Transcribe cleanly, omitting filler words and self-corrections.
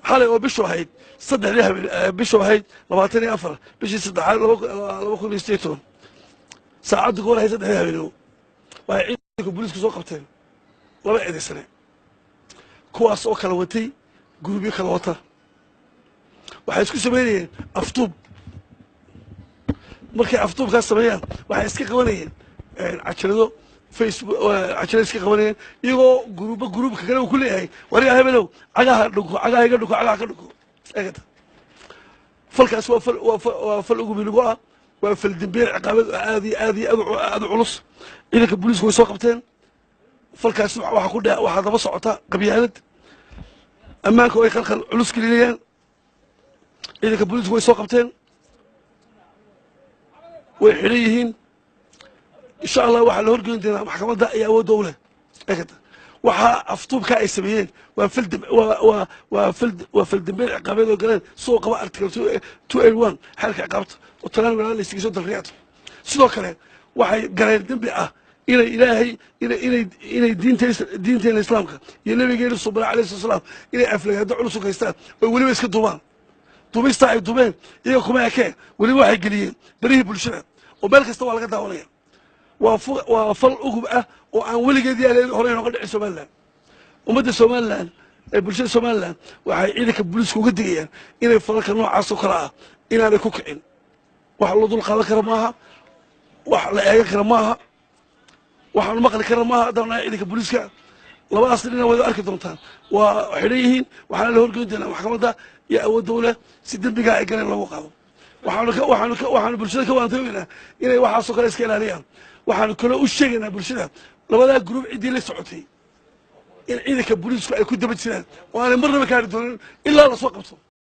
Xalay oo bishu ahayd 3dii habeen, bishu ahayd 24 bishii saddexaad 2018, saacaddu goor ahayd 3dii habeenimo, waxay ciidanka booliisku soo qabteen 2 eedaysane, kuwaas oo kala watay guruubyo kala wata. Waxay isku samaynayeen afduub. Markay afduubkaas sameeyaan, waxay iska qabanayeen cajalado Facebook, cajalado iska qabanayeen, iyagoo guruubba guruubka kale uu ku leeyahay: "Wariga hebelow, cagaha dhunko, cagaha iga dhunko, cagaha ka dhunko." Eegata, falkaas waa fal waa fal ugubiligo ah, waa fal dembiyeed ciqaabeed oo aad iyo aad iyo aad u culus. Ciidanka booliisku way soo qabteen falkaas. Waxaa ku dhe waxaa daba socota qabyaalad, ammaanka ay khalkhal culus gelinayaan. Ciidanka booliisku way soo qabteen, way xidhan yihiin. Insha Allah waxaa la horgeyn doonaa maxkamadda iyo awoodda u leh. Eegata, waxaa aftuubka ay sameeyeen waa fal waa waa fal waa fal dembiyeed ciqaabeed oo galeen, sidoo qaba article 281 xeerka ciqaabta oo talaan walaa laysigiso dalriyato. Sidoo kale waxay galeen dembi ah inay Ilaahay inay diinta, diinteena Islaamka iyo Nabigeena subana alayhi salatu salaam inay aflagaado culus u haystaan oo weliba iska duubaan. Duubista ay duubeen iyaga kuma ekeen, weliba waxay geliyeen berihii bulshada oo meel kasta waa laga daawanaya. Waa fal ugub ah oo aan weligeed yaale horey nooga dhicin Somaliland. Ummadda Somaliland ee bulshada Somaliland waxay ciidanka booliisku uga digayaan inay falalka noocaas oo kale ah inaanay ku kicin. Wax loo dul qaadan kara maaha, wax la eegan kara maaha, waxaanu maqli kara maaha. Haddaan nahay ciidanka booliiska, labadaas dhina waad arki doontaan, waa xidhan yihiin, waxaana la horgeyn doonaa maxkamadda iyo awoodda u leh si dembigaa ay galeen loogu qaado. Waxaanu bulshada ka waantoogaynaa inay waxaasoo kale iska ilaaliyaan. Waxaanu kaloo u sheegaynaa bulshada labadaa gruub ciddii la socotay in ciidanka booliisku ay ku daba jiraan oo aanay marnaba kaari doonin ilaa lasoo qabto.